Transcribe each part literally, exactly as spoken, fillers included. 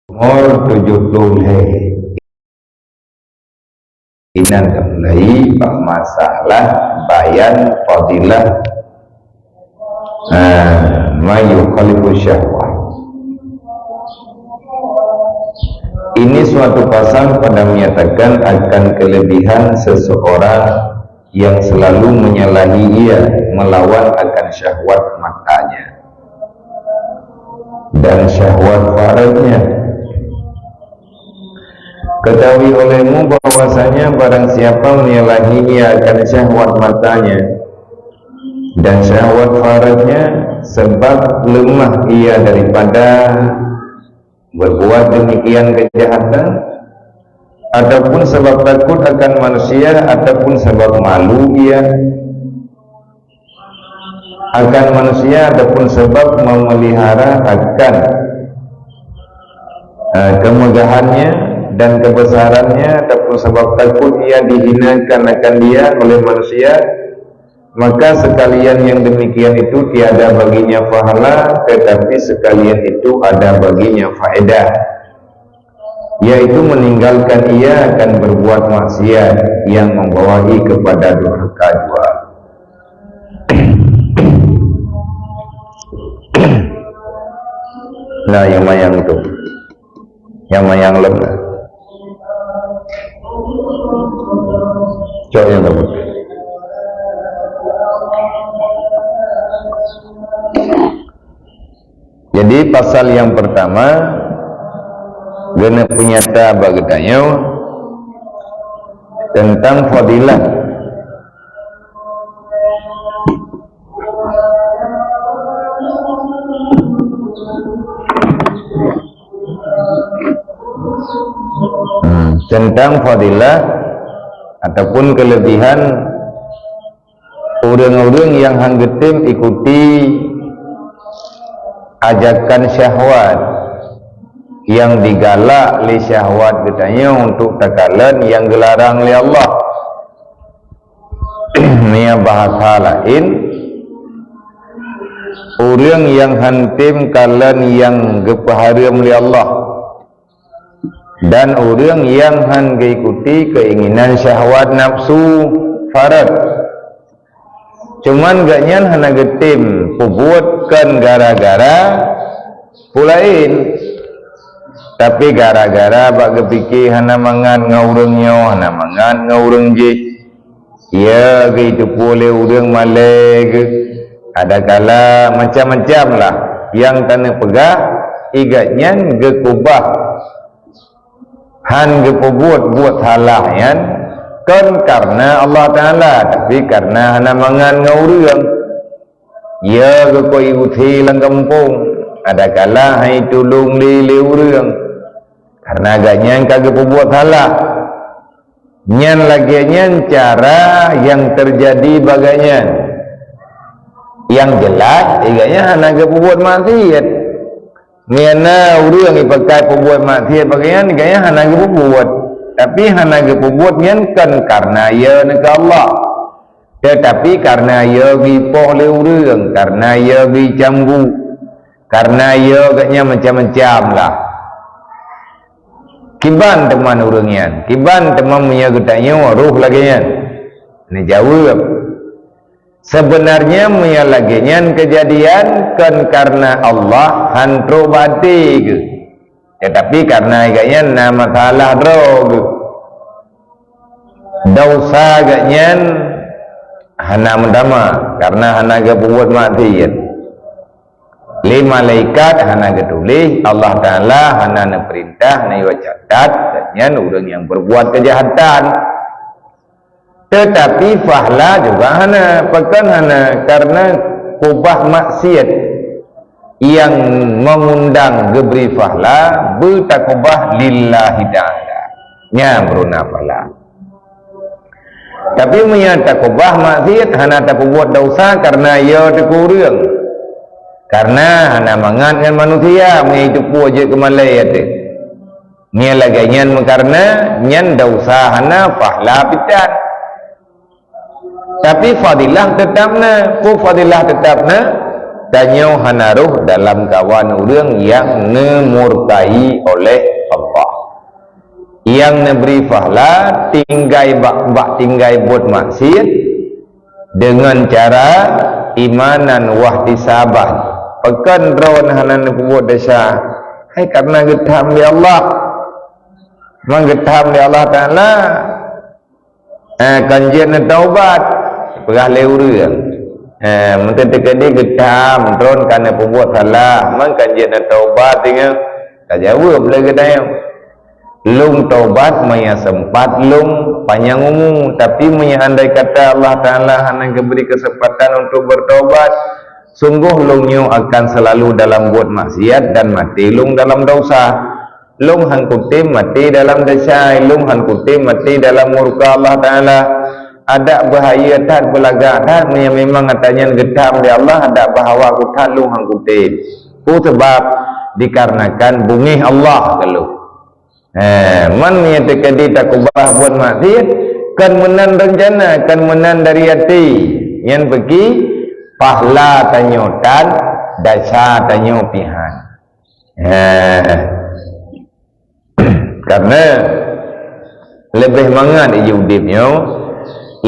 Umur tujuh puluh lhèe. Inan ka mulai bak masalah bayan fadilah, ha, ma yukhalifu syahwah. Ini suatu pasal pada menyatakan akan kelebihan seseorang yang selalu menyalahi ia melawan akan syahwat matanya dan syahwat faradnya. Ketahui olehmu bahwasanya barang siapa menyalahi ia akan syahwat matanya dan syahwat faradnya, sebab lemah ia daripada berbuat demikian kejahatan, ataupun sebab takut akan manusia, ataupun sebab malu ia akan manusia, ataupun sebab memelihara akan, eh, kemegahannya dan kebesarannya, ataupun sebab takut ia dihinakan akan dia oleh manusia, maka sekalian yang demikian itu tiada baginya pahala, tetapi sekalian itu ada baginya faedah, yaitu meninggalkan ia akan berbuat maksiat yang membawai kepada durhaka jua. Nah, nyang mayang tu. Nyang mayang lom lah. Cok nyang tu. Jadi, pasal nyang pertama, geuneuk peunyata bak geutanyoe teuntang fadilah. Hmm, teuntang fadilah ataupun kelebihan ureuëng-ureuëng nyang han geutem ikuti ajakan syahwat nyang jigalak lé syahwat geutanyoe untuk takalon nyang geularang lé Allah. Meunyoe bahasa laén, ureuëng nyang han tem kalon nyang geupeuhareuem lé Allah, dan ureuëng nyang han geuikuti keuinginan syahwat nafsu farad. Cuman gobnyan hana geutem peubuet kon gara-gara peue laén, tapi gara-gara bak geupike hana mangat ngon ureuëng nyoe, hana mangat ngon ureuëng jih. Ya, geuteupeue lé ureuëng malée geuh. Adakala macam-macam lah nyang taneuk peugah, i gobnyan geukeubah han geupeubuet buet salah nyan kon kareuna Allah Taala, tapi kareuna hana mangat ngon ureuëng. Ya, geukoi usé lam gampông, adakala han jitulông lé lé ureuëng, kareuna gobnyan ka geupeubuet salah. Nyan lagée nyan cara nyang teujadi bak gobnyan. Nyang jeulaih, gobnyan hana geupeubuet maksiet. Meunyoe na ureuëng jipakai peubuet maksiet bak gobnyan, gobnyan hana geupeubuet. Tapi hana geupeubuet nyan kon kareuna ya neuka Allah, teutapi kareuna ya geupoh lé ureuëng, kareuna ya geucambu, kareuna ya gobnyan macam-macam lah. Kiban teuma ureuëng nyan, kiban teuma meunyoe geutanyoe roh lagée nyan? Neujaweueb, seubeunarnya meunyoe lagée nyan keujadian kon kareuna Allah han trok bak até geuh, teutapi kareuna gobnyan na masalah droe geuh. Desya gobnyan hana meutamah kareuna hana geupeubuet maksiet. Lé malaikat hana geutuléh, Allah Taala hana neupeurintah, hana neucatat gobnyan ureuëng nyang peubuet keujahatan. Teutapi pahala juga hana, pakon hana, kareuna keubah maksiet nyang meungundang geubri pahala beutakeubah lillahi ta'ala. Nyan beuruna pahala. Tapi meunyoe takeubah maksiet hana tapeubuet desya kareuna ya teuka ureuëng, kareuna hana mangat ngon manusia meunyoe jiteupeue jeuet keu malée até. Nyan lagée nyan meukareuna nyan desya hana, pahala pitan. Tapi fadilah teutab na. Peue fadilah teutab na? Tanyoe hana rhoh dalam kawan ureuëng nyang neumurkai oleh Allah. Nyang neubri pahala tinggai bak, bak tinggai buet maksiat deungon cara imanan wahtisaban. Pakon droe hana neupeubuet desya? Hai, karena geutham lé Allah. Mang geutham lé Allah Taala, eh, kon jeuet neutaubat, peugah lé ureuëng. Eh, meuteukadi geutham, droe ka neupeubuet salah, mang kon jeuet neutaubat, ingat. Ka jaweueb lé geutanyoe. Lôn taubat meunyo sempat lôn panyang umu, tapi meunyo andai kata Allah Taala hana geubri keusempatan untuk beutaubat, sunggoh lôn nyoe akan seulalu dalam buet maksiat dan maté lôn dalam desya. Lôn hán kutem maté dalam desya, lôn hán kutem maté dalam murka Allah Taala. Adak beuhayeu that, beulagak that, meunyo memang ata nyan geutham lé Allah, adak beuhawa kuthat lôn hán kutem. Peue sabab? Dikarenakan beungéh Allah keu lôn. Eh, man meunyo teukeudi takeubah buet maksiat, kon meunan reuncana, kon meunan dari até. Nyan peuki pahala tanyoe tan, desya tanyoe pih hán. Eh, karena leubeh mangat iji udeb nyoe,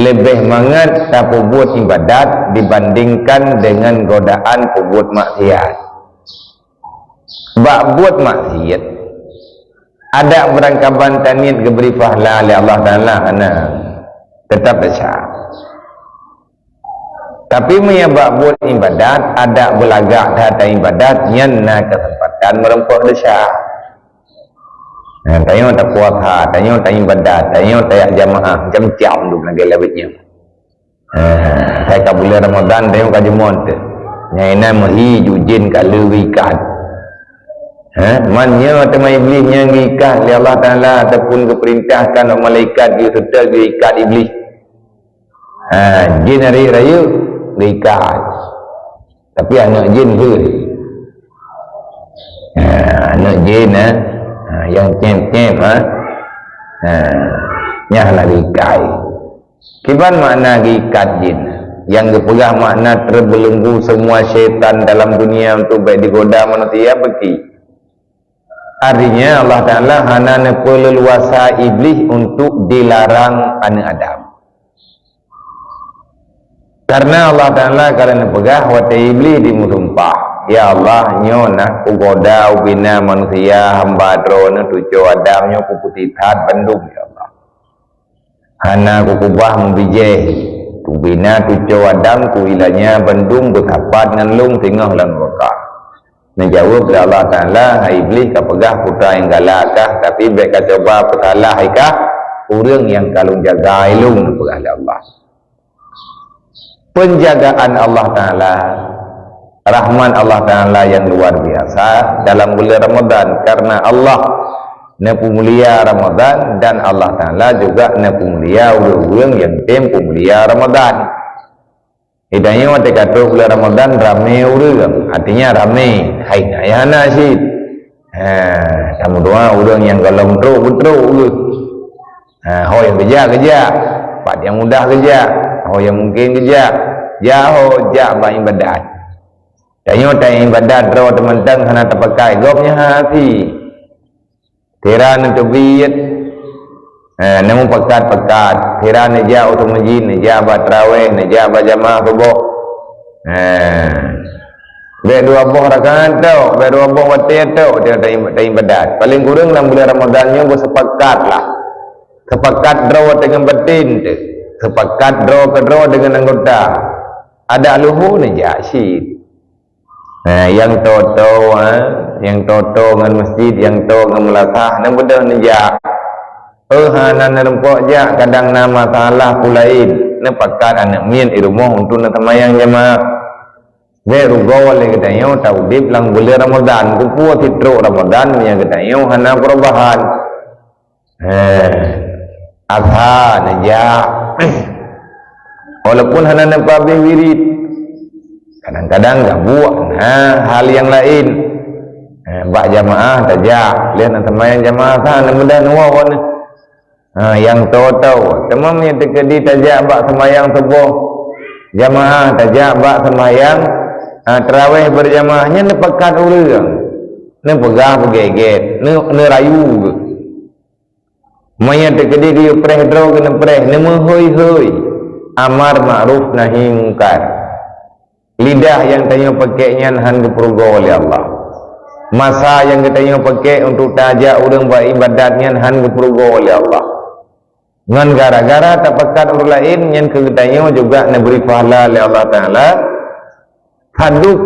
leubeh mangat tapeubuet ibadat dibandingkan dengan godaan peubuet maksiat. Bak buet maksiat, adak beurangkaban taniet geubri pahala lé Allah Taala, hana, teutap desya. Tapi meunyo bak buet ibadat, adak beulagak that ibadat, nyan na keuseumpatan meurumpok desya. Nah, tanyoe tapuasa, tanyoe taibadat, tanyoe tajak jamaah, macam-macam dum lagée lawét nyoe. Ha, sai ka buleuen Ramadhan, tanyoe ka jumôt teuh. Nyang inan meuhi ju jén ka lheueh geuikat. Ha, man nyoe teuma Iblih nyang geuikat lé Allah Taala ataupun geupeurintahkan lé malaikat geuseutôt geuikat Iblih. Ha, jén rayeuk-rayeuk geuikat. Tapi aneuëk jén kheun. Ha, aneuëk jén, eh. Ha, nyang cém-cém, ha. Ha, nyan hana geuikat. Kiban makna geuikat jén? Nyang geupeugah makna teubelenggu semua syaitan dalam dunia untuk bék digoda manusia, beuki. Artinya, Allah Taala hana neupeuleluasa Iblih untuk dilarang aneuëk Adam. Karena Allah Taala ka lheueh neupeugah watée Iblih jimeusumpah, "Ya Allah, nyoe na kugoda ubina manusia hamba Droeneuh tucoe Adam nyoe kupeutithat bandum, ya Allah. Hana kukeubah meubijéh, ubina tucoe Adam kuilanya bandum beusapat ngon lôn singoh lam nuraka." Neujaweueb lé Allah Taala, "Hai Iblih, kapeugah putra nyang galak kah, tapi bék kacuba peusalah kah ureuëng nyang ka lôn jaga lôn," neupeugah lé Allah. Penjagaan Allah Taala, rahmat Allah Taala yang luar biasa dalam bulan Ramadan, karena Allah neupeumulia Ramadan dan Allah Taala juga neupeumulia ureuëng-ureuëng nyang tem peumulia Ramadan. Di tanyoe watée ka trok bulan Ramadan, ramé ureuëng, artinya ramé, hai na nyang hana cit. Ha, tameudoa ureuëng nyang gohlom trok, beutrok ureuëng. Ha, ho nyang geujak, geujak. Pat nyang mudah geujak, ho nyang mungken geujak. Jak ho, jak bak iébadat. Tanyoe ta iébadat droe teumantong hana tapakat, gob nyan hana até. Sira neuteubiet, eh, neumupakat-pakat. Sira neujak u teumujin, neujak bak tarawéh, neujak bak jamaah suboh. Eh, bék dua boh rakaat tok, bék dua boh watée tok, ta, ta, ta iébadat. Paléng kureueng lam bulan Ramadan nyoe beuseupakat lah. Seupakat droe teungon baten teuh. Seupakat droe keudroe deungon anggota. Adak leuhô neujak cit. Ha, nyang toe-toe, ha, nyang toe-toe ngon masjid, nyang toe ngon meulasah, neubeudôh neujak. Peue hana neureumpok jak, kadang na masalah peue laén. Neupakat aneuëk miet di rumoh untuk neuseumayang jamaah. Bék rugoe lé geutanyoe taudeb lam buleuen Ramadhan. Keupeue sitrok Ramadhan meunyoe geutanyoe hana peurubahan? Eh, asa neujak. Walaupun hana neupeuhabéh wirid, kadang-kadang gabuk na hal nyang laén. Eh, bak jamaah tajak, lheueh na seumayang jamaah sa, na mudah nuwoe kon. Ha, nyang toe-toe. Teuma meunyoe teukeudi tajak bak seumayang suboh jamaah, tajak bak seumayang, Ha, tarawih berjamaah nyan neupakat ureuëng. Neupeugah beugét-gét, neu-, neurayu geuh. Meunyoe teukeudi geuyue preh droe keuneuk preh, neumeuhôi-hôi. Amar ma'ruf nahi mungkar. Lidah nyang tanyoe pakèk nyan hán geupeurugoe lé Allah. Masa nyang geutanyoe pakèk untuk tajak ureuëng bak ibadat nyan hán geupeurugoe lé Allah. Ngon gara-gara tapakat ureuëng laén nyan keu geutanyoe juga neubri pahala lé Allah Taala, padub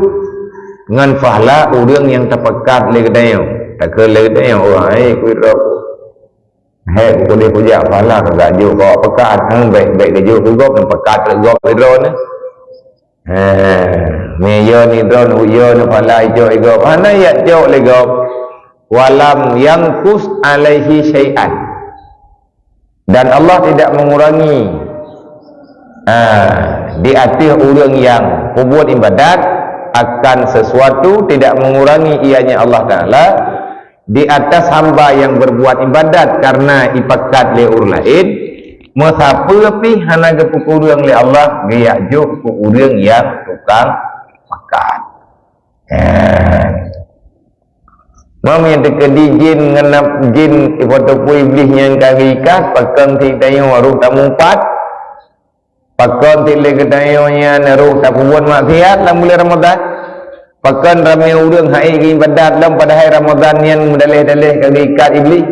ngon pahala ureuëng nyang tapakat lé geutanyoe. Takheun lé geutanyoe, "Wah, hai, keu droe. Hai, kudeh kujak pahala ka gak jok kau pakat, hmm, baik-baik geujok keu gob, pakat keu gob keu droe nyoe." Heh, meunyoe ni droe, uyoe ni pahala ijok lé gob. Hana ijak jok lé gob. Walam yangkus alaihi syai'an. Dan Allah tidak mengurangi, ah, di ateueh ureuëng nyang peubuet ibadat akan sesuatu, tidak mengurangi ianya Allah Taala di atas hamba nyang berbuat ibadat karena ipakat lé ureuëng laén, meusapeue pih hana geupeukureueng lé Allah geujak jok keu ureuëng nyang tukang pakat. Eh. Meunyoe teukeudi jin ngon naf-, jin ipotopu iblih nyang ka geuikat, pakon sit tanyoe roh tameupat, pakon sit lé geutanyoe nyan roh tapeubuet maksiat lam buleuen Ramadhan, pakon ramé ureuëng hai geuibadat lom padahai Ramadhan nyan meudaleh-daleh ka geuikat iblih.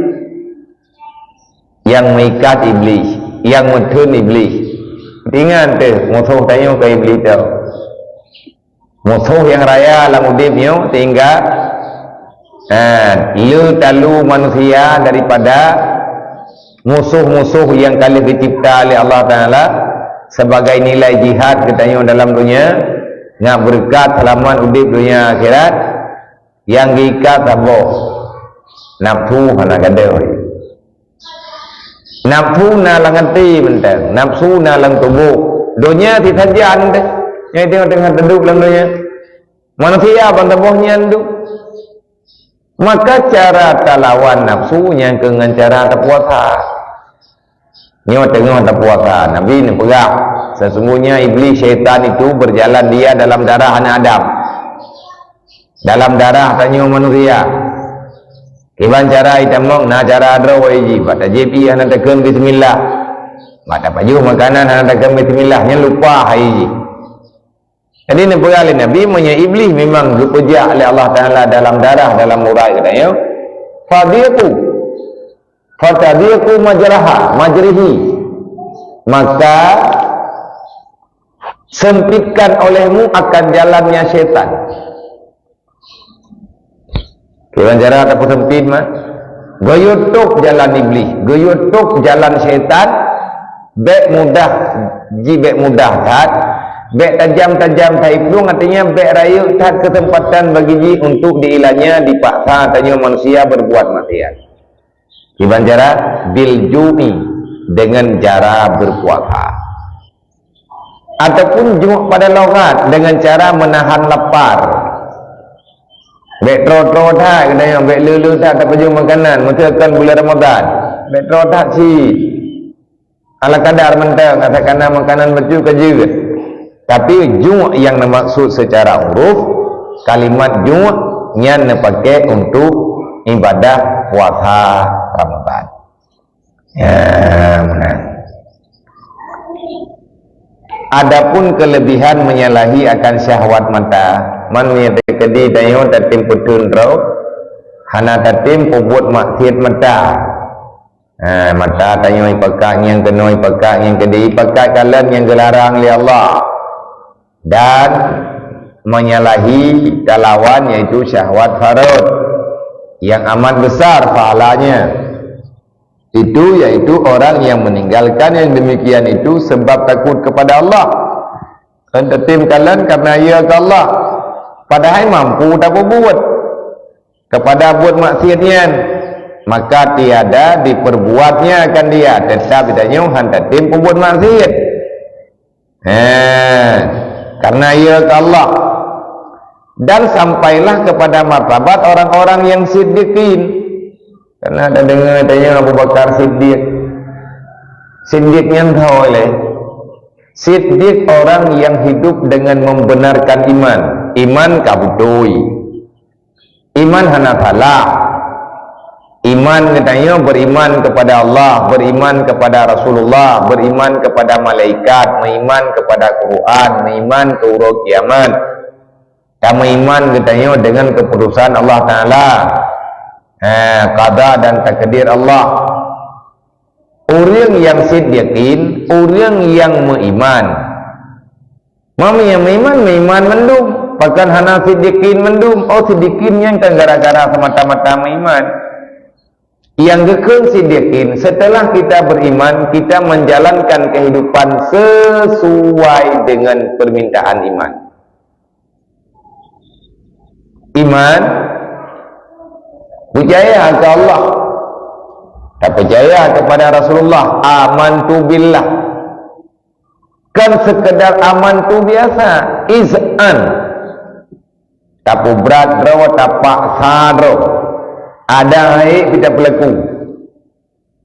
Nyang meuikat iblih, nyang meutheun iblih. Ingat teuh, musoh tanyoe ka iblih teuh. Musoh nyang raya lam udeb nyoe sehingga, eh, le talu manusia daripada musoh-musoh nyang ka lheueh geucipta lé Allah Taala sebagai nilai jihad geutanyoe dalam dunia, ngat beureukat seulamat udeb dunia akhirat. Nyang geuikat saboh, nafsu hana gadôh. Nafsu na lam até mantong, nafsu na lam tuboh. Donya sit sajan teuh nyang teungoh-teungoh teuduek lam donya. Manusia ban saboh nyan duek. Maka cara talawan nafsu nyan keuh ngon cara tapuasa. Nyoe teungoh tapuasa, Nabi neupeugah, "Sesungguhnya iblih syaitan itu berjalan dia dalam darah anak Adam." Dalam darah tanyoe manusia. Kiban cara itamong, na cara droe wai jih, bak tajieb ié hana takheun bismillah. Bak tapajoh makanan hana takheun bismillah, nyan lupa hai jih. Jadi neupeugah lé Nabi, meunyoe iblih memang geupeujak lé Allah Taala dalam darah, dalam urat geutanyoe, fadhiqu, fatadhiqu majraha, majrihi, maka sempitkan olehmu akan jalannya setan. Kiban cara tapeusempit mah, geuyue tôb jalan iblih, geuyue tôb jalan syaitan, bék mudah, ji bék mudah that, bék tajam-tajam that iplueng, artinya bék rayeuk that keuseumpatan bagi jih untuk diilanya dipaksa tanyoe manusia berbuat maksiat. Kiban cara, bil ju'i, dengan cara berpuasa. Ataupun ju'uk pada logat dengan cara menahan lapar. Bék troe-troe that, keuneuk bék le-le that tapajoh makanan, meuteukon bulan Ramadan. Bék troe that cit. Ala kadar mantong, asai kana makanan bacut ka jeuet. Tapi ju'uk nyang neumaksud secara uruf, kalimat ju'uk nyan neupaké untuk ibadah puasa Ramadan. Ya, meunan. Adapun kelebihan menyalahi akan syahwat mata, man meunyoe teukeudi tanyoe tatem peuteun droe, hana tatem peubuet maksiat mata. Ha, mata tanyoe ipakat nyang keunoe, ipakat nyang keudeh, ipakat kalon nyang geularang lé Allah. Dan menyalahi talawan, yaitu syahwat farot, yang amat besar pahalanya. Itu yaitu orang yang meninggalkan yang demikian itu sebab takut kepada Allah. Dan tatem kalon karena ia ke Allah. Padahai mampu tapeubuet kepada buet maksiat nyan, maka tiada diperbuatnya akan dia, tetap geutanyoe han tatem peubuet maksiat. Eh, karena ia ke Allah. Dan sampailah kepada martabat orang-orang yang siddiqin. Karena ada dengar tanya Abu Bakar Siddiq. Siddiq nyan tho lé. Siddiq orang yang hidup dengan membenarkan iman. Iman ka beutôi. Iman hana salah. Iman geutanyoe beriman kepada Allah, beriman kepada Rasulullah, beriman kepada malaikat, meuiman kepada Quran, meuiman keu uroe kiamat. Tameuiman geutanyoe deungon keuputusan Allah Taala. Ha, qada dan takdir Allah. Ureuëng nyang siddiqin, ureuëng nyang meuiman. Mami nyang meuiman, meuiman mandum. Pakon hana siddiqin mandum? Oh, siddiqin nyan kan gara-gara semata-mata meuiman. Nyang geukheun siddiqin, setelah kita beriman, kita menjalankan kehidupan sesuai dengan permintaan iman. Iman, percaya ke Allah, dan percaya kepada Rasulullah, amantu billah. Kan sekedar amantu biasa, izan. Tapubrat droe, tapaksa droe. Ada hai kita pelaku.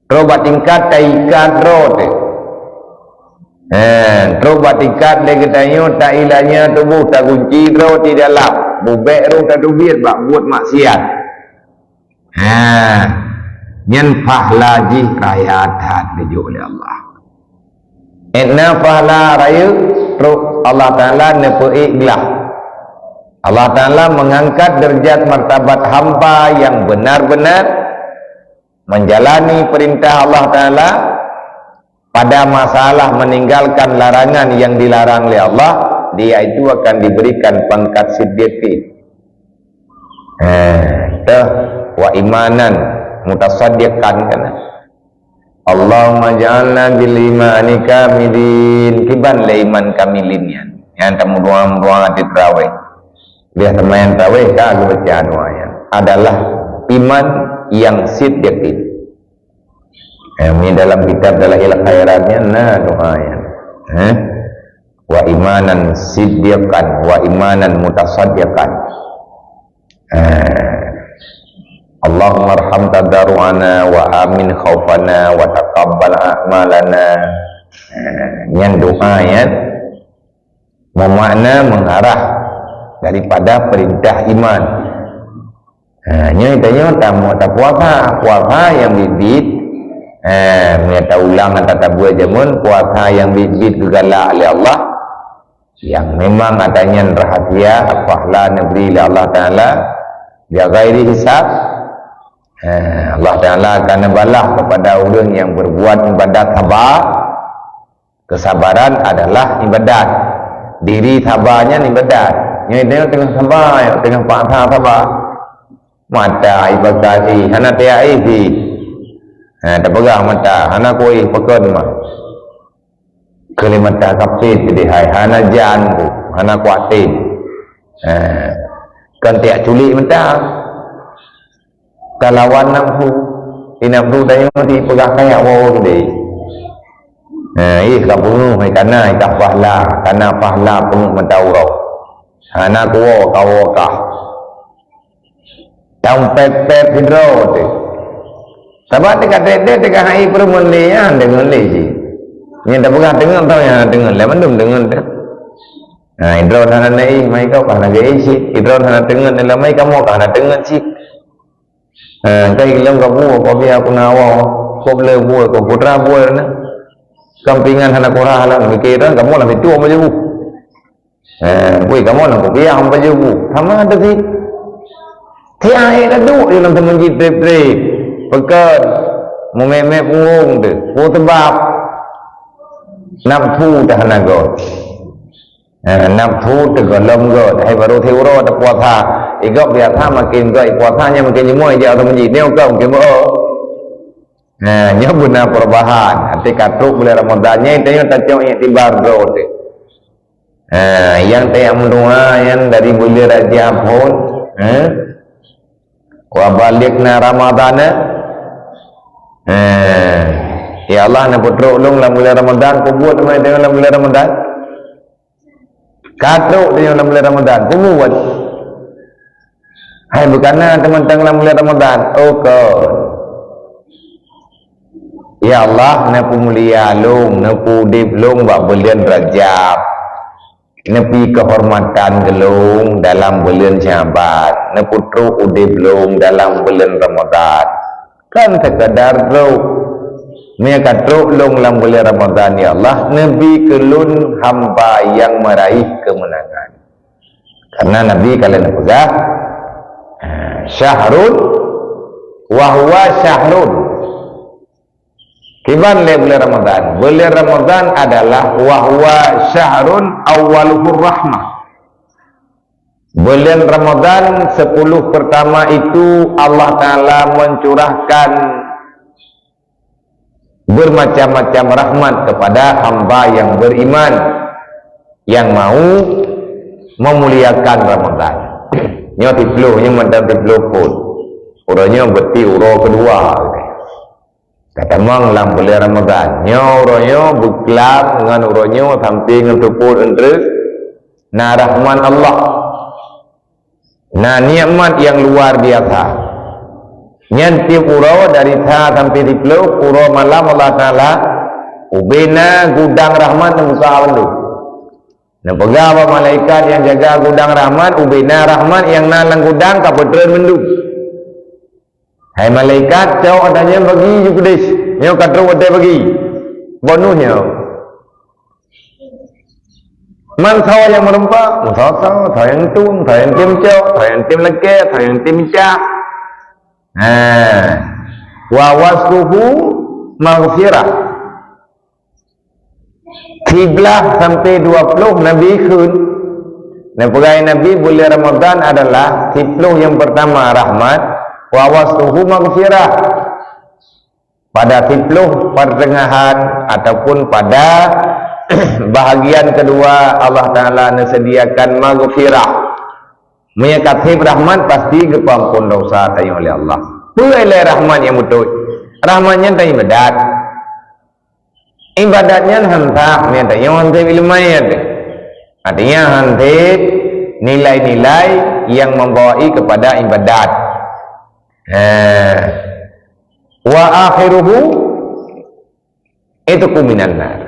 Droe bak tingkat taikat droe teuh. Ha, droe bak tingkat lé geutanyoe tailanya tuboh tagunci droe di dalam. Bubek roh tateubiet bak buet maksiat. Ha, nyan pahala jih raya that geujok lé Allah. Étna pahala rayeuk trok Allah Taala neupeuék glah. Allah Taala mengangkat derajat martabat hamba yang benar-benar menjalani perintah Allah Taala pada masalah meninggalkan larangan yang dilarang oleh Allah, dia itu akan diberikan pangkat siddiqin. Eh, teuh wa imanan mutasaddiqan kan. Allahumma ja'alna bil imani kamilin. Kiban lé iman kamilin nyan. Nyang tameudoa-doa di tarawih. Biasa main tarawih ka geubaca doa nyan. Adalah iman yang siddiqin. Eh, mi dalam kitab Dalail Khairat nyan na doa nyan. Eh? Wa imanan siddiqan wa imanan mutasaddiqan. Eh, Allahumma arham tadarru'ana wa amin khaufana wa taqabbal a'malana. Eh, nyan doa nyan memakna mengarah daripada perintah iman. Ha, nyoe tanyoe tamu tapuasa, puasa yang bit-bit. Ha, meunyoe taulang atau tabuet jameun, puasa yang bit-bit geugalak lé Allah, yang memang ata nyan rahasia, pahala neubri lé Allah Taala, bi ghairi hisab. Ha, Allah Taala akan neubalah kepada ureuëng yang berbuat ibadat sabar. Kesabaran adalah ibadat. Diri saba nyan ibadat. Nyoe teungoh saba, teungoh paksa saba. Mata ibakat ih, hana tiak ih ih. Ha, tapeugah mata, hana kuéh pakon mah. Keu lé mata kapét keudéh hai, hana jan ku, hana kuaten. Ha, kan tiak culik mata. Talawan nafsu. Di nafsu tanyoe dipeugah kaya woe keudéh. Nah, ih ka peungoh hai kana ih ka pahala, kana pahala peungoh mata uroe. Hana kuwoe ka woe kah. Tam pet-pet sidroe teuh. Sabab teuka tét-tét teuka hai peureumeun lé nyan deungon lé jih. Nyan tapeugah deungon tau nyan deungon lé mandum deungon teuh. Nah, idroe hana naih mai kau kah na geuéh cit. Idroe hana deungon lé mai kamoe kah na deungon cit. Ha, kai lom ka buet, ka biya ku na awak, kop le buet, kop putra buet na. Kampingan hana kurah lah, mikir dah, kamoe lah mitu apa jauh. Ha, weh, kamoe lah kopiah apa jauh. Sama ada sih. Tiap hari dah duduk je dalam temenjit trip-trip. Pekan. Memek-mek punggung tu. Apa sebab? Nafsu dah hana got. Ha, nafsu teugohlom göt, hai barô siuroe teupuasa. Igob biasa makin göt ipuasa nyan makin jimoe ijak u masjid. Nyoe ka mungkin beu. Ha, nyoe beuna perubahan. Até ka trok bulan Ramadan nyan tanyoe tacok iktibar droe teuh. Ha, nyang tajak meudoa nyan dari bulan Rajab phon, ha? Wa balighna Ramadana. Ha. Ya Allah, neupeutrok lôn lam bulan Ramadan, kubuet teuma lam bulan Ramadan. Ka trok tanyoe lam bulan Ramadan, peue buet? Hai beukana teumantong lam bulan Ramadan. Oh, kon. Ya Allah, neupeumulia lôn, neupeuudeb lôn bak buleuen Rajab. Neubi keuhormatan keu lôn dalam buleuen Sya'ban, neupeutrok udeb lôn dalam buleuen Ramadhan. Kon sekadar trok, meunyoe ka trok lôn lam buleuen Ramadhan, ya Allah, neubi keu lôn hamba nyang meuraih keumeunangan. Karena Nabi ka lheueh neupeugah, "Syahrun wa huwa syahrun." Kiban lé buleuen Ramadhan? Buleuen Ramadhan adalah, "Wa huwa syahrun awwaluhur rahmah." Buleuen Ramadhan sepuluh pertama itu Allah Ta'ala mencurahkan bermacam-macam rahmat kepada hamba yang beriman, yang mau memuliakan Ramadhan. Nyoe siploh, nyoe mantong siploh phon. Uroe nyoe beuti uroe keudua. Ka tamong lam buleuen Ramadhan. Nyoe uroe nyoe beuklam ngon uroe nyoe sampoe ngon seupôt enteuk na rahmat Allah. Na nikmat nyang luar biasa. Nyan tiep uroe dari sa sampoe siploh, uroe malam Allah Ta'ala ubena gudang rahmat neubuka bandum. Neupeugah bak malaikat nyang jaga gudang rahmat, ubena rahmat nyang na lam gudang ka peutreun bandum. Hai malaikat, cok ata nyan bagi ju keudeh. Nyoe ka trok watèe bagi. Bonus nyoe. Man sawa nyang meureumpok, sawa-sawa, sawa nyang tueng, sawa nyang tem cok, sawa nyang tem lakèe, sawa nyang tem micah. Ha. Wa wasfuhu maghfirah. Siblaih sampoe dua ploh Nabi kheun. Neupeugah Nabi, buleuen Ramadhan adalah siploh nyang pertama rahmat, wa wasfuhu maghfirah. Pada siploh pertengahan ataupun pada bahagian kedua, Allah Ta'ala neusediakan maghfirah. Meunyoe ka seb rahmat, pasti geupeuampon dosa tanyoe lé Allah. Peue ilèe rahmat nyang beutôi? Rahmat nyan tanyoe ibadat. Ibadat nyan han sah meunyoe tanyoe han seb ileumèe teuh. Artinya, han seb nilai-nilai nyang membawai kepada ibadat. Eh. Wa akhiruhu itqun minan nar.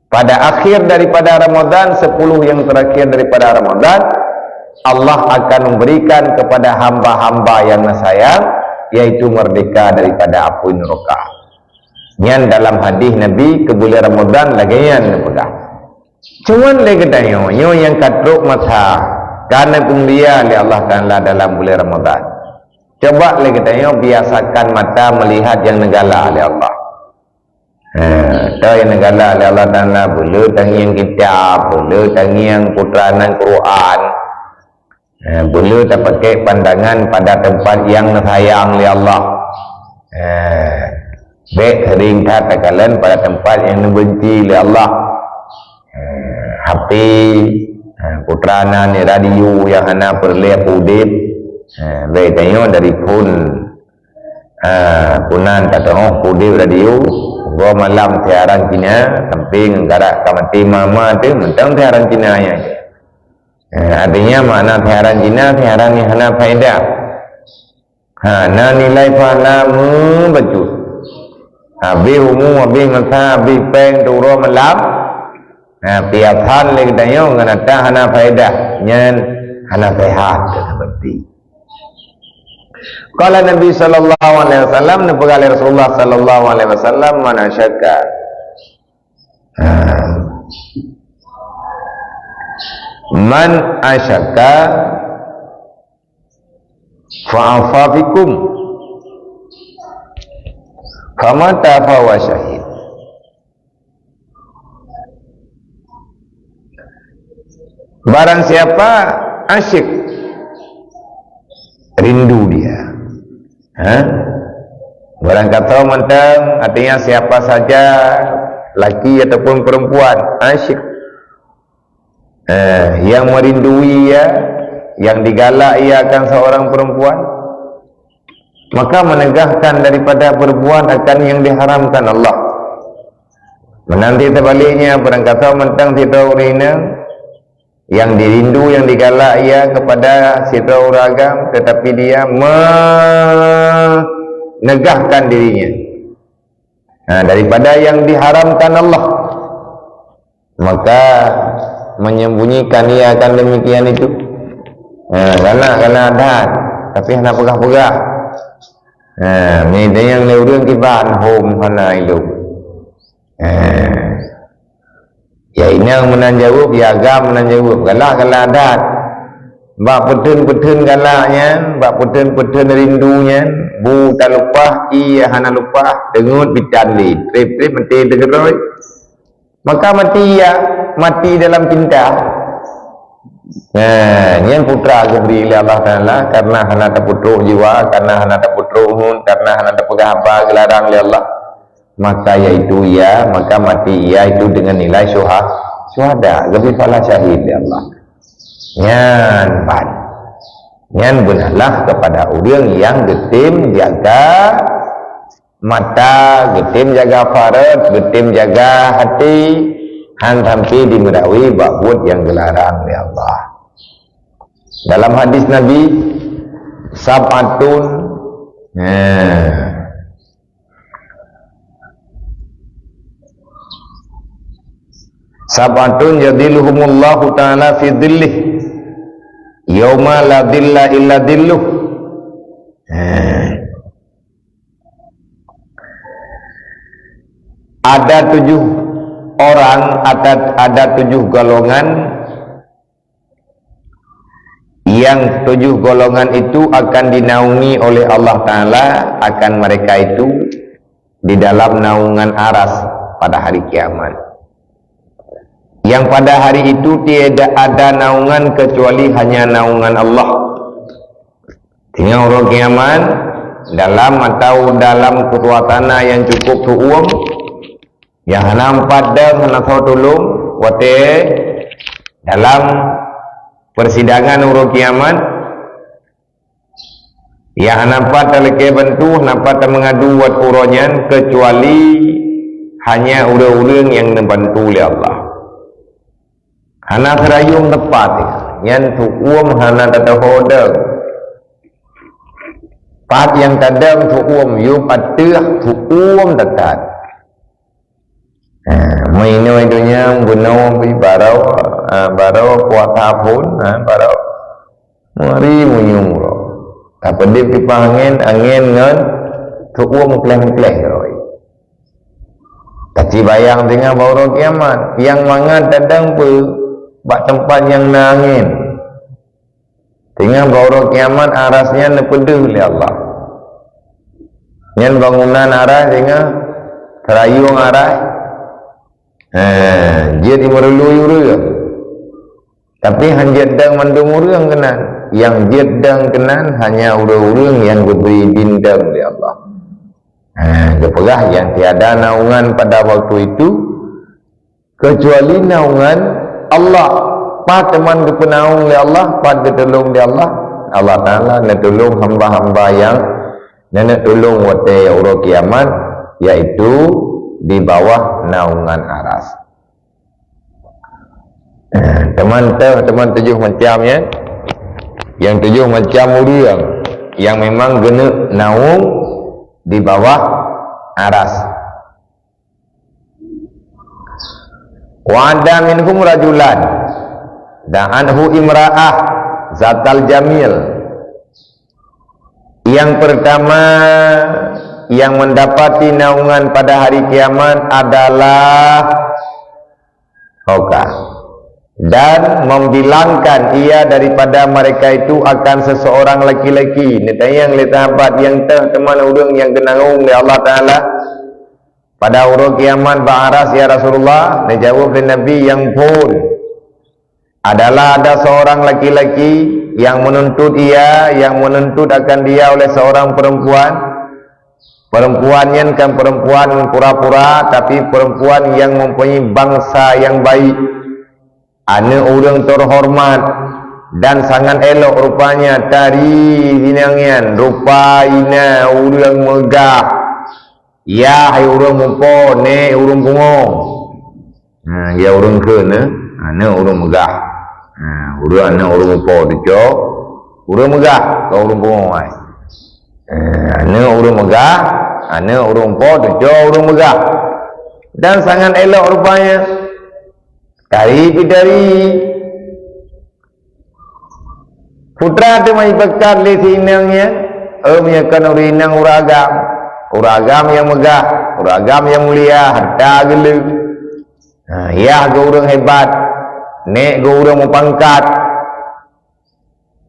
Pada akhir daripada Ramadhan, sepuluh yang terakhir daripada Ramadhan, Allah akan memberikan kepada hamba-hamba yang na sayang, yaitu merdeka daripada apui neraka. Nyan dalam hadis Nabi keu buleuen Ramadhan lagèe nyan neupeugah. Cuman lé geutanyoe, nyoe nyang ka trok masa, ka neumulia lé Allah Ta'ala dalam buleuen Ramadhan. Coba lé geutanyoe biasakan mata melihat nyang neugala lé Allah. Ha, toh nyang neugala lé Allah Ta'ala, beu le tangieng kitab, beu le tangieng putra nan Quran. Eh, beu le tapakèk pandangan pada teumpat nyang neusayang lé Allah. Eh, bèk seuring that takalon pada teumpat nyang neubeunci lé Allah. Eh, H P, eh, putra nan, radio nyang hana peureulèe udép. Eh, bèk tanyoe dari phon. Eh, phon nan ka teu'oh udép radio, uroe malam siaran Cina, sampéng garak ka maté mama teuh, mantong siaran Cina nyan. Eh, artinya makna siaran Cina, siaran nyang hana faedah. Ha, na nilai pahala meubacut. Habéh umu, habéh masa, habéh péng, teuh uroe malam. Ha, piasan lé geutanyoe ngon ata hana faedah. Nyan hana sehat seperti. Qala Nabi sallallahu alaihi wasallam, neupeugah lé Rasulullah sallallahu alaihi wasallam, "Man asyaka." Ha. "Man asyaka fa'afa fikum. Famata fahuwa syahid." Barang siapa asyik, rindu dia. Ha? Barang kata mantong, artinya siapa saja, laki ataupun perempuan, asyik, eh, yang merindui ia, yang digalak ia akan seorang perempuan, maka menegahkan daripada berbuat akan yang diharamkan Allah. Menanti sebaliknya, barang kata mantong sidroe ureueng inong, yang dirindu, yang digalak ia kepada sidroe ureueng agam, tetapi dia menegahkan dirinya, ha, daripada yang diharamkan Allah, maka Menyembunyikan ia akan demikian itu. Ha, galak-galak that, tapi hana peugah-peugah. Ha, meudayang lé ureuëng kiban hom hana ilong. Ha. Ya inong meunan jaweueb, ya agam meunan jaweueb. Galak-galak that. Bak peutheun-peutheun galak nyan, bak peutheun-peutheun rindu nyan, bu talumpah, ie hana lumpah, deungon bitan lé. Treb-treb meuti teugeuroi. Maka mati ia, mati dalam cinta. Nah, nyan putra geubri lé Allah Taala karena hana tapeutrok jiwa, karena hana tapeutrok ngon, karena hana tapeugah haba geularang lé Allah. Maka yaitu ia, maka mati ia itu dengan nilai syuha-, syuhada, geubri pahala syahid lé Allah. Nyan ban. Nyan beunalah kepada ureuëng nyang geutem jaga mata, geutem jaga farot, geutem jaga hati, han sampai dimeudawi bak buet nyang geularang lé Allah. Dalam hadis Nabi, sab'atun, nah, sab'atun yadhilluhumullahu ta'ala fi dhillih, yauma la dhilla illa dhilluh. Nah. Ada tujuh orang, ada, ada tujuh golongan, yang tujuh golongan itu akan dinaungi oleh Allah Taala, akan mereka itu di dalam naungan aras pada hari kiamat. Yang pada hari itu tiada ada naungan kecuali hanya naungan Allah. Teungoh uroe kiamat, dalam atau dalam suasana yang cukup su'um, yang hana empat deueng, hana soe tulông, watée dalam persidangan uroe kiamat, yang hana pat talakée bantu, hana pat tameungadu wat uroe nyan, kecuali hanya ureuëng-ureuëng nyang neubantu lé Allah. Hana seurayong teumpat, nyan su'um hana teutuho deueng. Pat nyang tadeueng su'um, yub ateueh su'um that-that. Ha, meuinoe donya bunoe pih barô, ha, barô puasa phon, ha, barô meuri meunyoe uroe. Tapeudeuh kipah angén, angén ngon su'um kleh-kleh roi. Tacibayang teungoh bak uroe kiamat, nyang mangat tadeueng peue bak teumpat nyang na angén. Teungoh bak uroe kiamat aras nyan neupeudeuh lé Allah. Nyan bangunan aras teungoh, seurayong aras, ha, jeuet jimeurului ureuëng. Tapi han jeuet deueng mandum ureuëng keunan. Nyang jeuet deueng keunan hanya ureuëng-ureuëng nyang geubri idin deueng lé Allah. Ha, geupeugah nyang tiada naungan pada waktu itu, kecuali naungan Allah. Pat teuma geupeunaung lé Allah, pat geutulông lé Allah. Allah Taala neutulông hamba-hamba nyang neutulông watée uroe kiamat, yaitu di bawah naungan aras. Eh, teuma teuh, teuma tujoh macam, ya. Nyang tujoh macam ureuëng nyang memang geuneuk naung di bawah aras. Wa ada minhum rajulan da'athu imra'ah zatal jamil. Yang pertama yang mendapati naungan pada hari kiamat adalah, oka, dan membilangkan ia daripada mereka itu akan seseorang laki-laki. Neutanyong lé sahabat nyang teuh teuma ureuëng nyang geunaung lé Allah Taala pada uroe kiamat bak aras, ya Rasulullah? Neujaweueb lé Nabi, nyang phon adalah ada seorang laki-laki yang menuntut ia, yang menuntut akan dia oleh seorang perempuan. Perempuan nyan kan perempuan pura-pura, tapi perempuan yang mempunyai bangsa yang baik. Aneuëk ureuëng terhormat dan sangat elok rupanya, tari inong nyan, rupa ina ureuëng meugah. Yah hai ureuëng mupo, nék ureuëng pungo. Ha, ya ureuëng kheun, eh? Aneuëk ureuëng meugah. Ha, ureuëng aneuëk ureuëng mupo tucok, ureuëng meugah, kon ureuëng pungo ai. Eh, aneuëk ureuëng meugah, aneuëk ureuëng mupo tucok, ureuëng meugah. Dan sangat elok rupanya. Tari pih tari. Putra teuma ipeugah lé si inong nyan, "Oh, meunyoe kon ureuëng inong, ureuëng agam. Ureuëng agam nyang meugah, ureuëng agam nyang mulia, hareuta geuleueng. Ha, yah geuh ureuëng hebat, nék geuh ureuëng meupangkat."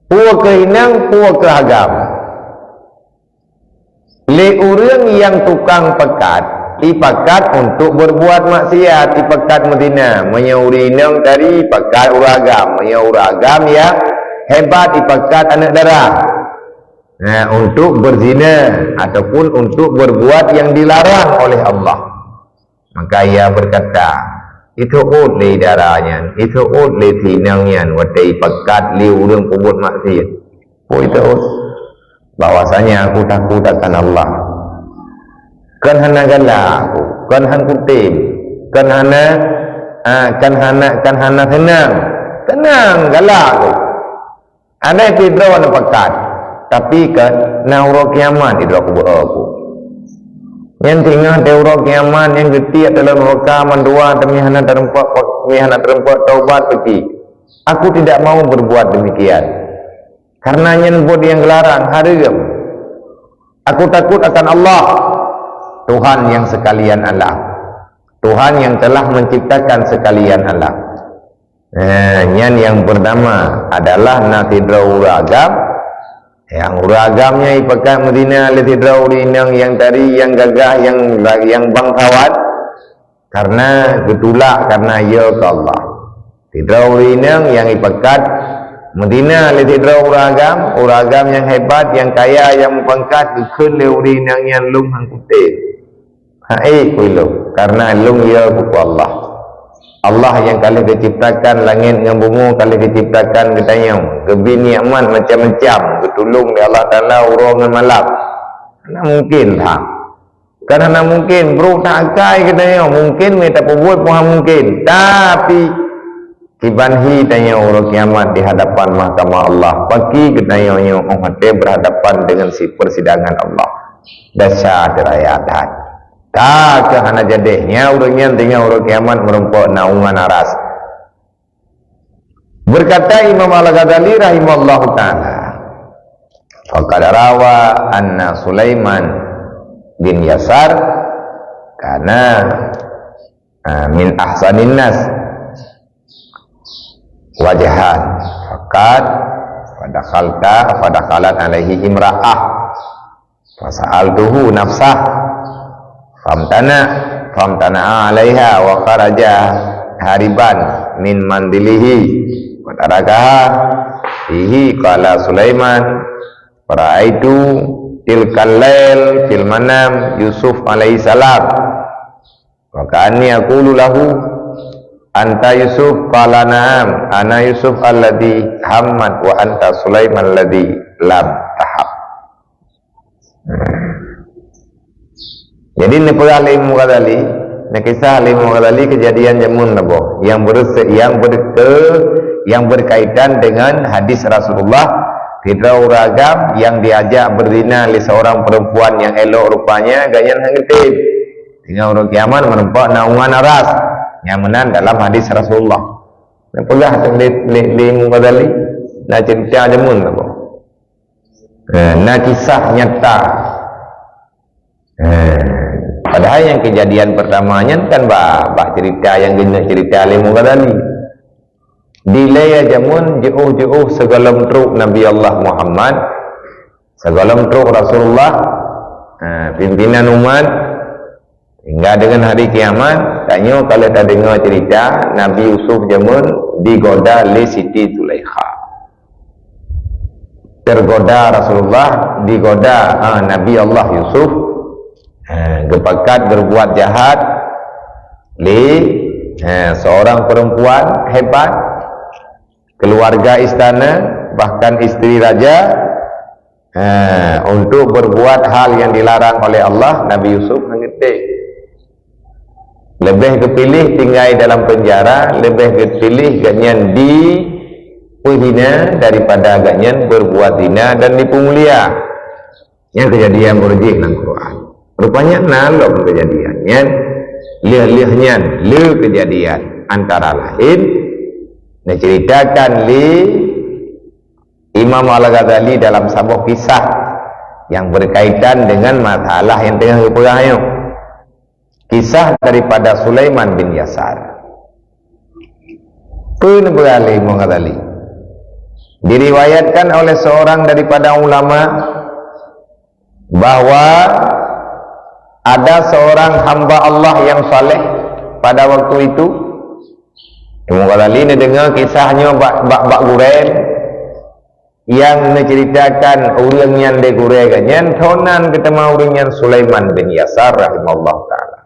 Peue keuh inong, peue keuh agam. Lé ureuëng nyang tukang pakat, ipakat untuk berbuat maksiat, ipakat meuzina. Meunyoe ureuëng inong tari, ipakat ureuëng agam. Meunyoe ureuëng agam nyang hebat, ipakat aneuëk dara. Nah, untuk berzina ataupun untuk berbuat yang dilarang oleh Allah. Maka ia berkata, "Iteuôt lé dara nyan, iteuôt lé si inong nyan watée ipakat lé ureuëng peubuet maksiat." Peue iteuôt? Bahwasanya aku takut akan Allah. Kon hana galak aku, kon han kutem, kon hana, ah, kon hana, kon hana seunang. Seunang, galak aku. Andai sidroe neupakat, tapi kan na uroe kiamat sidroe kubeuôt aku. Nyan singoh teuh uroe kiamat nyang geutiek dalam nuraka mandua teumé hana teurumpok, teumé hana teurumpok taubat peuki. Aku tidak mau berbuat demikian. Karena nyan buet nyang geularang, hareuem. Aku takut akan Allah, Tuhan yang sekalian alam. Tuhan yang telah menciptakan sekalian alam. Eh, nyan nyang pertama adalah na sidroe ureuëng agam. Nyang ureuëng agam nyan ipakat meuzina lé sidroe ureuëng inong nyang tari, nyang gagah, nyang, nyang bangsawan, karena geutulak karena yö keu Allah. Sidroe ureuëng inong nyang ipakat meuzina lé sidroe ureuëng agam, ureuëng agam nyang hebat, nyang kaya, nyang meupangkat, geukheun lé ureuëng inong nyan, "Lôn han kutem." Hai, peue lôn, karena lôn yö keu Allah. Allah nyang ka lheueh geuciptakan langét ngon bumoe, ka lheueh geuciptakan geutanyoe, geubri nikmat macam-macam, geutulông lé Allah Taala uroe ngon malam. Hana mungken that. Kan hana mungken, brok that akai geutanyoe, mungken meunyo tapeubuet pun hana mungken. Tapi, kiban hi tanyoe uroe kiamat di hadapan mahkamah Allah, paki geutanyoe nyoe óh watée berhadapan dengan si persidangan Allah. Desya teuraya that. Ka keuh hana jadeh, nyan ureuëng nyan teungoh uroe kiamat meurumpok naungan aras. Berkata Imam Al-Ghazali rahimahullahu taala, "Faqad rawa anna Sulaiman bin Yasar kana, ah, min ahsanin nas wajhan. Faqad fadakhalta, fadakhalat alaihi imra'ah. Fasa'altuhu nafsah. Famtana, famtana'a alaiha wa kharaja hariban min manzilihi. Wa tarakaha fihi." Qala Sulaiman, "Fara'aitu tilkal lail fil manam Yusuf alaihi salam. Wa ka'anni aqulu lahu, 'Anta Yusuf?' Qala, 'Na'am, ana Yusuf alladhi hammat wa anta Sulaiman alladhi lam taham.'" Jadi, neupeugah lé Imam Ghazali, neukisah lé Imam Ghazali keujadian jameun saboh nyang beureuseuk, nyang beureuke-, nyang beurkaitan deungon hadis Rasulullah, sidroe ureuëng agam nyang diajak beuzina lé seurang peurempuan nyang elok rupanya, gobnyan han geutem. Teungoh uroe kiamat meurumpok naungan aras, nyang meunan dalam hadis Rasulullah. Neupeugah lé, lé, lé Imam Ghazali, na ceurita jameun saboh. Eh, na kisah nyata. Eh, padahai nyang keujadian peurtama nyan kan ba-, bak ceurita nyang geuneuk ceurita lé Imam Ghazali. Dilée jameun jiôh-jiôh sigohlom trok Nabi Allah Muhammad, sigohlom trok Rasulullah, eh, pimpinan umat, hingga deungon hari kiamat, tanyoe ka lheueh tadeungoe ceurita Nabi Yusuf jameun digoda lé Siti Zulaikha. Tergoda Rasulullah, digoda, ha, Nabi Allah Yusuf, ha, geupakat berbuat jahat lé, ha, seorang perempuan hebat, keluarga istana, bahkan isteri raja, ha, untuk berbuat hal yang dilarang oleh Allah, Nabi Yusuf han geutem. Leubeh geupiléh tinggai dalam penjara, leubeh geupiléh gobnyan dipeuhina daripada gobnyan berbuat zina dan dipeumulia. Nyan keujadian beureujeuk lam Quran. Rupanya na lom keujadian nyan, lheueh-lheueh nyan le keujadian. Antara lain, neuceuritakan lé Imam Al-Ghazali dalam saboh kisah yang berkaitan dengan masalah yang tengah geupeugah nyoe. Kisah daripada Sulaiman bin Yasar. Peue neupeugah lé Imam Ghazali? Diriwayatkan oleh seorang daripada ulama bahwa ada seorang hamba Allah yang saleh pada waktu itu. Imam Ghazali neudeungoe kisah nyoe bak, bak, bak gurée nyang neuceuritakan ureuëng nyan lé gurée geuh nyan, thon nan geuteumé ureuëng nyan Sulaiman bin Yasar rahimahullah taala.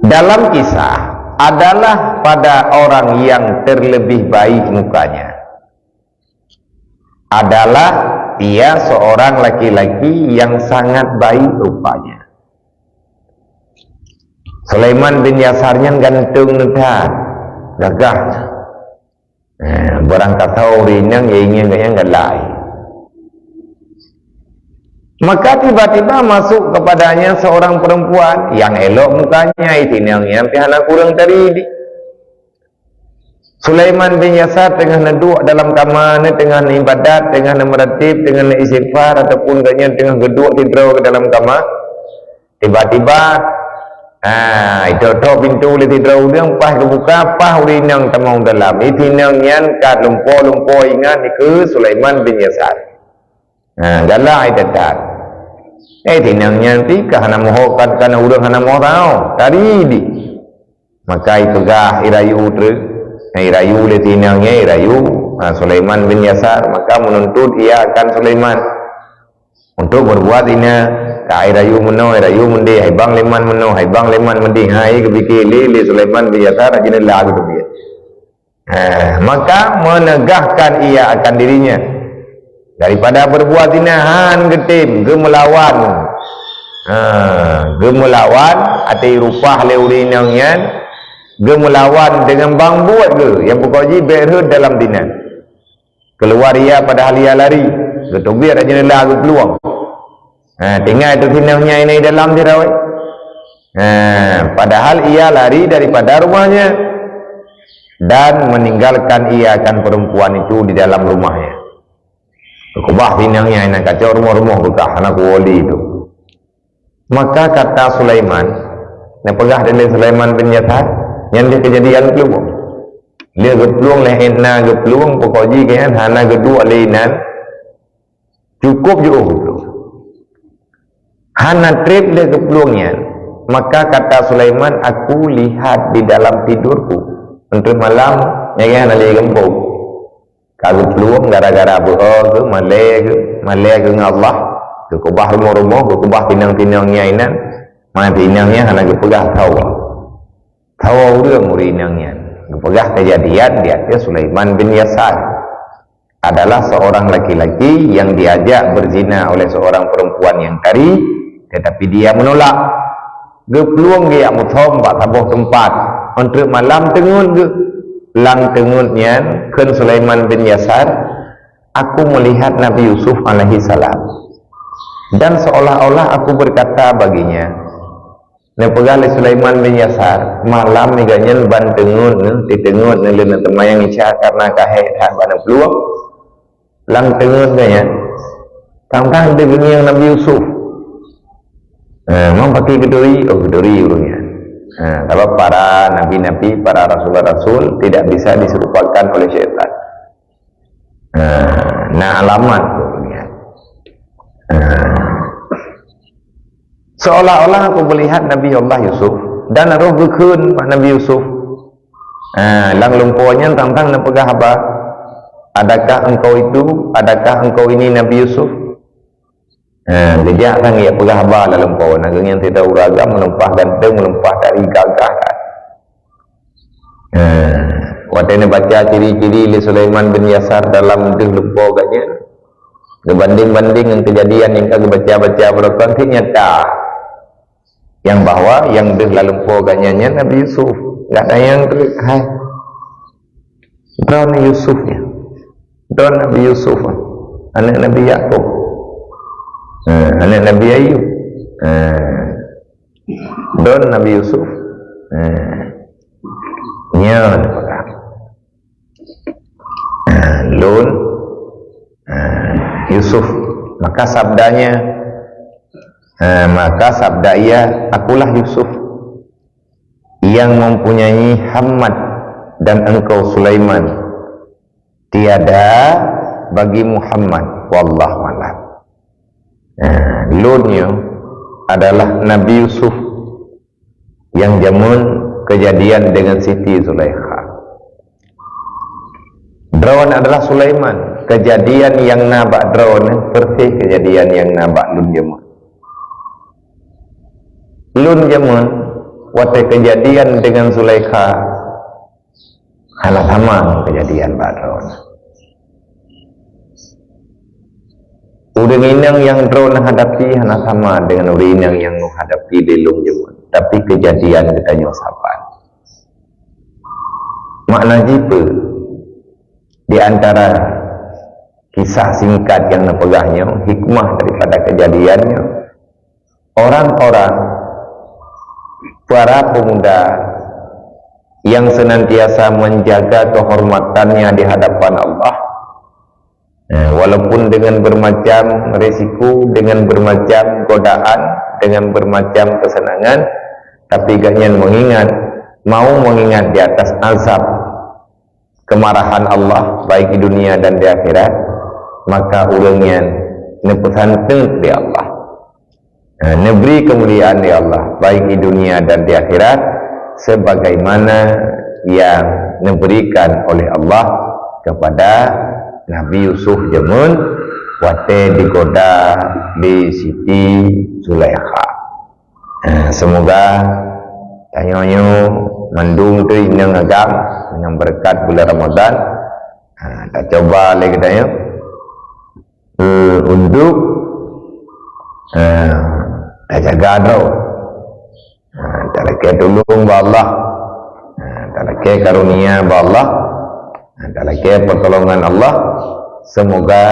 Dalam kisah adalah pada orang yang terlebih baik mukanya. Adalah ia seorang laki-laki yang sangat baik rupanya. Sulaiman bin Yasar nyan ganteng that, gagah. Eh, barangkasoe ureuëng nyang ingin geuh nyan galak. Maka tiba-tiba masuk kepadanya seorang perempuan yang elok mukanya, itinong nyan pih hana kurang tari di. Sulaiman bin Yasar teungoh neuduek dalam kama, teungoh neuibadat, teungoh neumeuratéb, teungoh neuistighfar, ataupun gobnyan teungoh geuduek sidroe dalam kama. Tiba-tiba, ha, itoe-toe pintoe lé sidroe ureuëng, paih geubuka, paih ureuëng inong tamong dalam. Itinong nyan ka lumpoe-lumpoe ingat nikeue Sulaiman bin Yasar. Ha, galak that. Eh, itinong nyan pih ka hana meuhok, kan, kan ureuëng hana meuhok tau. Tari di. Maka ipeugah irayu treuk. Nah, irayu lé tinong nyan, irayu, ha, Sulaiman bin Yasar, maka menuntut ia akan Sulaiman untuk berbuat zina. Ka irayu meunoe, irayu meudeh, hai bang Sulaiman meunoe, hai bang Sulaiman meudeh. Ha, geupike lé, lé Sulaiman bin Yasar, hana jeuneulah geuteubiet. Ha, maka menegahkan ia akan dirinya daripada berbuat zina, han geutem, geumeulawan. Ha, geumeulawan, até rupah lé ureuëng inong nyan, geumeulawan deungon bang buet geuh, nyang pokok jih bék rhot dalam zina. Keluar ia padahal ia lari, geuteubiet jeuneulah geuplueng. Ha, tinggai teuh tinong nyan inan dalam sidroe. Ha, padahal ia lari daripada rumahnya dan meninggalkan ia akan perempuan itu di dalam rumahnya. Keubah tinong nyan inan kacau rumoh-rumoh beukah aneuk wali itu. Maka kata Sulaiman, neupeugah lé Sulaiman bin Yasar, nyan deuh keujadian geuplueng. Lheueh geuplueng, lheueh na geuplueng, pokok jih gobnyan hana geuduek lé inan, cukup jiôh geuplueng. Hana treb lheueh geuplueng nyan, maka kata Sulaiman, "Aku lihat di dalam tidurku, untuk malam nyan hana lé gampông." Ka geuplueng gara-gara beuo geuh, malée geuh, malée geuh ngon Allah, geukeubah rumoh-rumoh, geukeubah tinong-tinong nyan inan, ma tinong nyan hana geupeugah sawa. Sawa ureuëng ureuëng inong nyan. Geupeugah keujadian di ateueh Sulaiman bin Yasar adalah seorang laki-laki yang diajak berzina oleh seorang perempuan yang tari, tetapi dia menolak. Geuplueng geujak meusom bak saboh teumpat. Ôn treuk malam teungeut geuh. Lam teungeut nyan, kheun Sulaiman bin Yasar, "Aku melihat Nabi Yusuf alaihi salam. Dan seolah-olah aku berkata baginya," neupeugah lé Sulaiman bin Yasar, "Malam nyoe gobnyan ban teungeut neuh, di teungeut neuh lé neuseumayang Isya karena ka hék that ban neuplueng." Lam teungeut geuh nyan, tang-tang deuh geungieng Nabi Yusuf. Ha, memang pakai geuturi, oh, geuturi ureuëng nyan. Ha, sebab para nabi-nabi, para rasul-rasul tidak bisa diserupakan oleh syaitan. Ha, na alamat ureuëng nyan. Ha. Seolah-olah aku melihat Nabi Allah Yusuf dan roh geukheun bak Nabi Yusuf. Ha, lam lumpoe nyan tang-tang neupeugah haba, "Adakah engkau itu? Adakah engkau ini Nabi Yusuf?" Ha, geujak sang geujak peugah haba lam lumpoe, na geuh nyan sidroe ureuëng agam meulimpah ganteng, meulimpah tari gagah that. Ha, watée neubaca ciri-ciri lé Sulaiman bin Yasar dalam deuh lumpoe gobnyan, geubandeng-bandeng ngon keujadian nyang ka geubaca-baca baroe nyan, nyata nyang bahwa nyang deuh lam lumpoe gobnyan nyan Nabi Yusuf. Gata nyang treuk, hai. Droeneuh Yusuf nyan. Droeneuh Nabi Yusuf, aneuëk Nabi Yakub. Ha, aneuëk Nabi Ayub. Ha. Droeneuh Nabi Yusuf. Eh, nyan peugah. Eh, lôn, eh, Yusuf. Maka sabdanya, eh, maka sabda ia, "Akulah Yusuf yang mempunyai Hamad dan engkau Sulaiman. Tiada bagi Muhammad, wallahu a'lam." Nah, lôn nyoe adalah Nabi Yusuf yang jameun kejadian dengan Siti Zulaikha. Droeneuh adalah Sulaiman. Kejadian nyang na bak droeneuh persis kejadian nyang na bak lôn jameun. Lôn jameun, watée kejadian dengan Zulaikha, hana sama ngon kejadian bak droeneuh. Ureuëng inong nyang droeneuh hadapi hana sama dengan ureuëng inong nyang neuhadapi lé lôn jameun. Tapi kejadian geutanyoe saban. Makna jih peue? Di antara kisah singkat nyang neupeugah nyoe, hikmah daripada kejadian nyoe, orang-orang, para pemuda yang senantiasa menjaga kehormatannya di hadapan Allah, eh, walaupun dengan bermacam risiko, dengan bermacam godaan, dengan bermacam kesenangan, tapi gobnyan mengingat, mau mengingat di atas azab kemarahan Allah, baik di dunia dan di akhirat, maka ureuëng nyan neupeusanteuk lé Allah. Nah, neubri keumuliaan lé Allah, baik di dunia dan di akhirat, sebagaimana yang neuberikan oleh Allah kepada Nabi Yusuf jameun watée digoda lé Siti Zulaikha. Ha, semoga tanyoe nyoe mandum teuh inong agam nyang beureukat bulan Ramadan. Ha, tacoba lé geutanyoe, eh, untuk, eh, tajaga droe. Ha, talakée tulông bak Allah. Ha, talakée karunia bak Allah. Ha, talakée pertolongan Allah. Semoga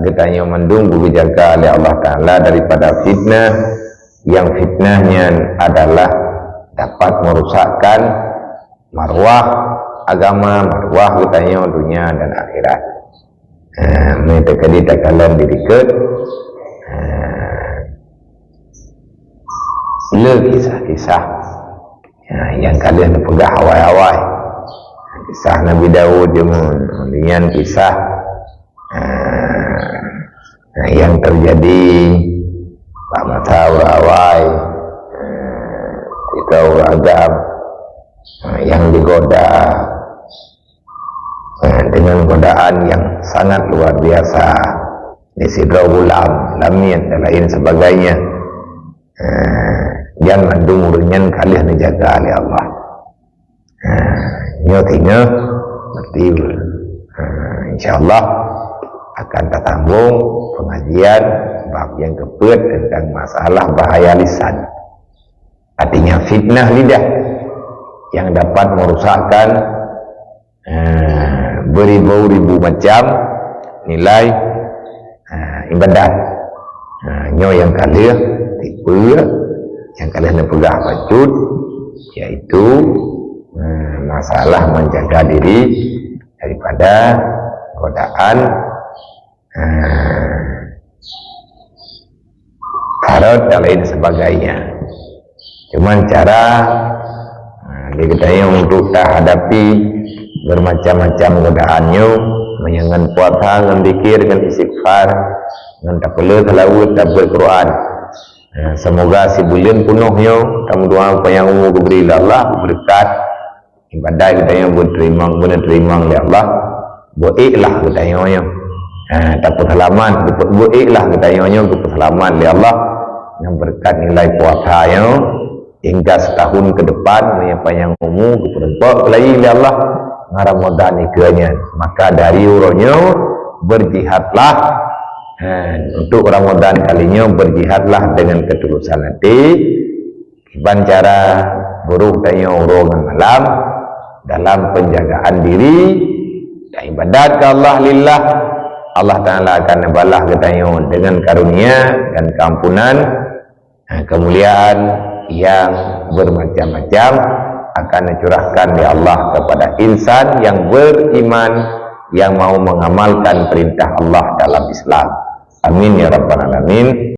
geutanyoe mandum geujeujaga lé Allah Taala daripada fitnah, yang fitnah nyan adalah dapat merusakkan marwah agama, marwah geutanyoe dunia dan akhirat. Ha, meuteukadi takalon di dikeue, ha, le kisah-kisah, ha, nyang ka lheueh neupeugah awai-awai. Kisah Nabi Daud jameun, nyan kisah, ha, nyang teujadi bak masa awai-awai, ha, ketika ureuëng agam, ha, nyang digoda, eh, dengan godaan yang sangat luar biasa. Di sidroe bulan, lamiet dan lain sebagainya. Eh, nyan mandum ureuëng nyan ka lheueh neujaga lé Allah. Eh, nyoe teungoh, berarti, eh, insya Allah akan tatambong pengajian bab nyang keupeuet tentang masalah bahaya lisan. Artinya fitnah lidah yang dapat merusakkan, eh, beribu-ribu macam nilai, eh, ibadat. Eh, nyoe nyang ka lheueh tipe nyang ka lheueh neupeugah bacut, yaitu, eh, masalah menjaga diri daripada godaan, eh, harot dan lain sebagainya. Cuman cara, ha, di geutanyoe untuk tahadapi bermacam-macam godaan nyoe, meunyoe ngon puasa, ngon zikir, ngon istighfar, ngon tapeuleueh seulaweuet, tabeuet Quran. Ha, semoga sibuleuen peunoh nyoe, tameudoa panyang umu geubri lé Allah, beureukat, ibadat geutanyoe beuteurimong, beuneuterimong lé Allah, beuék lah geutanyoe nyoe. Ha, tapeuseulamat, beuék lah geutanyoe nyoe geupeuseulamat lé Allah. Ngon beureukat nilai puasa nyoe, hingga setahun ke depan, meunyoe panyang umu, geupeurumpok keulayi lé Allah ngon Ramadan ikeue nyan. Maka dari uroe nyoe, berjihadlah. Ha, untuk Ramadan kali nyoe, berjihadlah dengan ketulusan hati. Kiban cara, beurôh tanyoe uroe ngon malam dalam penjagaan diri dan ibadat keu Allah lillah. Allah Taala akan neubalah geutanyoe dengan karunia dan keampunan, eh, keumuliaan yang bermacam-macam. akan dicurahkan oleh Allah kepada insan yang beriman, yang mau mengamalkan perintah Allah dalam Islam. Amin ya rabbal alamin.